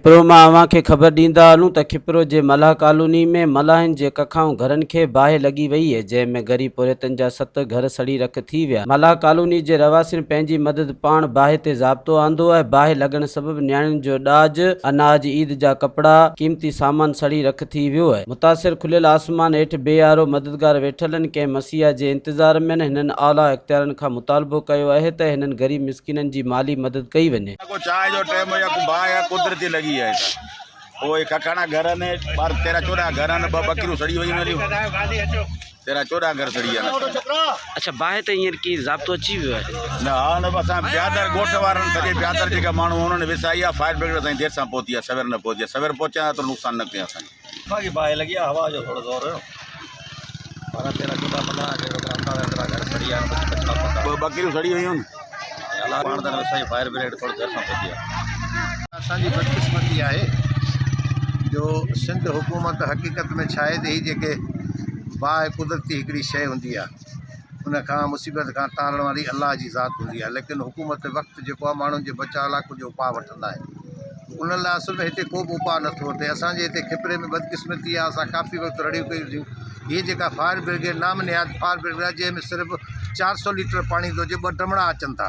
کپرو مان اوهان کي خبر ڏيندا هلون ته کپرو جي ملاح ڪالوني ۾ ملاحن جي ڪکائون گهرن کي باهه لڳي وئي جنهن ۾ غريب پورهيتن جا ست گهر سڙي رک ٿي ويا. ملاح ڪالوني جي رهواسين پنهنجي مدد پاڻ باهه تي ضابطو آندو آهي باهه لڳڻ سبب نياڻين جو ڏاج، اناج، عيد جا ڪپڙا، قيمتي سامان سڙي رک ٿي ويو آهي. متاثر کليل آسمان هيٺ بي آرو مددگار ويٺل آهن ڪنهن مسيحا جي انتظار ۾ آهن هنن اعليٰ اختيارين کان مطالبو ڪيو آهي ته هنن غريب مسڪينن جي مالي مدد ڪئي وڃي. ڪو چانهه جو ٽيم يا ڪو باهه يا قدرتي لڳي آهي ته اهي ککاڻا گهر آهن ٻار تيرهن چوڏهن گهر آهن ٻه ٻڪريون سڙي ويون هليون تيرهن چوڏهن گهر سڙي ويا آهن اڇا باهه تي هينئر ڪي ضابطو اچي ويو آهي؟ نه ها نه اسان بيادر ڳوٺ وارن سڄي بيادر جيڪا ماڻهو انهن وسائي آهي فائر برگيڊ اسان جي دير سان پهتي آهي سوير نه پهتي آهي سوير پهچي ها ته نقصان نه ٿئي اسان کي. باقي باهه لڳي آهي هوا جو ٿورو زور هيو ٻارهن تيرهن چوڏهن پندرهن جهڙو ڪر انداز ايترا گهر سڙي ويا آهن ڪجهه ڪچرا پڪا ٻه ٻڪريون سڙي ويون آهن. الله پاڻ ته سائين فائر برگيڊ ٿورو دير سان پهتي آهي. اسان جي بدقسمتي آهي جو سنڌ حڪومت حقيقت ۾ ڇا آهي ته هي جيڪي باهه قدرتي هڪڙي شيء هوندي آهي ان کان مصيبت کان ٽارڻ واري الله جي ذات هوندي آهي ليڪن حڪومت وقت جيڪو آهي ماڻهن جي بچاء لاء ڪجهه اپاء وٺندا آهن انهن لاء اصل ۾ هتي ڪو به اپاء نٿو ورتي. اسان جي هتي کپري ۾ بدقسمتي آهي اسان ڪافي وقت رڙيون ڪيون سين. هيء جيڪا فائر برگيڊ نام نهاد فائر برگيڊ آهي جنهن ۾ صرف 400 ليٽر پاڻي ٿو اچي ٻه ڊمڙا اچن ٿا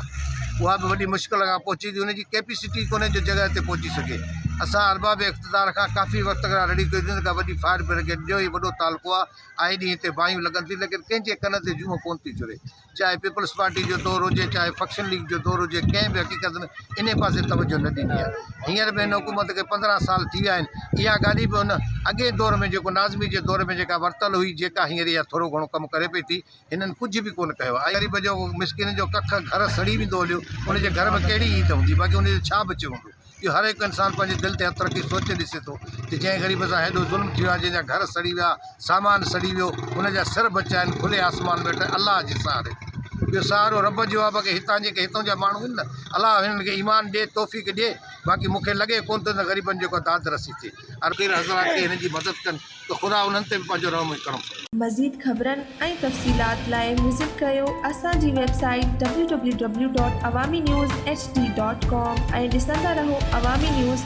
اها به وڏي مشڪل کان پهچي ٿي ان جي ڪيپيسٽي ئي ڪونهي جو جڳهه تي پهچي سگهي. اسان ارباب اقتدار کان ڪافي وقت کان رڙيون ڪيون سين ته ڪا وڏي فائر برگيڊ ڏيو هي وڏو تعلقو آهي آئي ڏينهن هتي باهيون لڳن ٿيون ليڪن ڪنهن جي ڪن تي جونء ڪونه ٿي چري. چاهي پيپلز پارٽي جو دور هجي چاهي فڪشن ليگ جو دور هجي ڪنهن به حقيقت ۾ انهي پاسي توجه نه ڏني آهي هينئر به هن حڪومت کي 15 سال ٿي ويا آهن اها گاڏي به هن اڳئين دور ۾ جيڪو ناظمي جي دور ۾ جيڪا ورتل هئي جيڪا هينئر اها ٿورو گهڻو ڪم ڪري پئي ٿي هنن ڪجهه به ڪونه ڪيو آهي غريب جو مسڪين جو ڪک گهر سڙي ويندو هليو ان جي گهر ۾ ڪهڙي عيد هوندي باقي ان جو ڇا بچيو هوندو اهو هر هڪ انسان پنهنجي دل تي هٿ رکي سوچي ڏسي ٿو ته جنهن غريب سان هيڏو ظلم ٿيو آهي، جنهن جا گهر سڙي ويا، سامان سڙي ويو، ان جا سر بچيا آهن کلي آسمان ۾ ويٺل الله جي سهاري تي. اهو سهارو رب جو آهي باقي هتان جيڪي هتان جا ماڻهو آهن نه الله هنن کي ايمان ڏي توفيق ڏي باقي مون کي لڳي ڪونه ٿو ته غريبن جو ڪا داد رسي ٿئي. فقير حضرات کي هنن جي مدد ڪن ته خدا انهن تي به پنهنجو رحم ۽ ڪرم فرمائي. مزيد خبرن ۽ تفصيلات لاء وزٽ ڪريو اسان جي website W W W dot Awami news H D dot com ۽ ڏسندا رهو عوامي نيوز.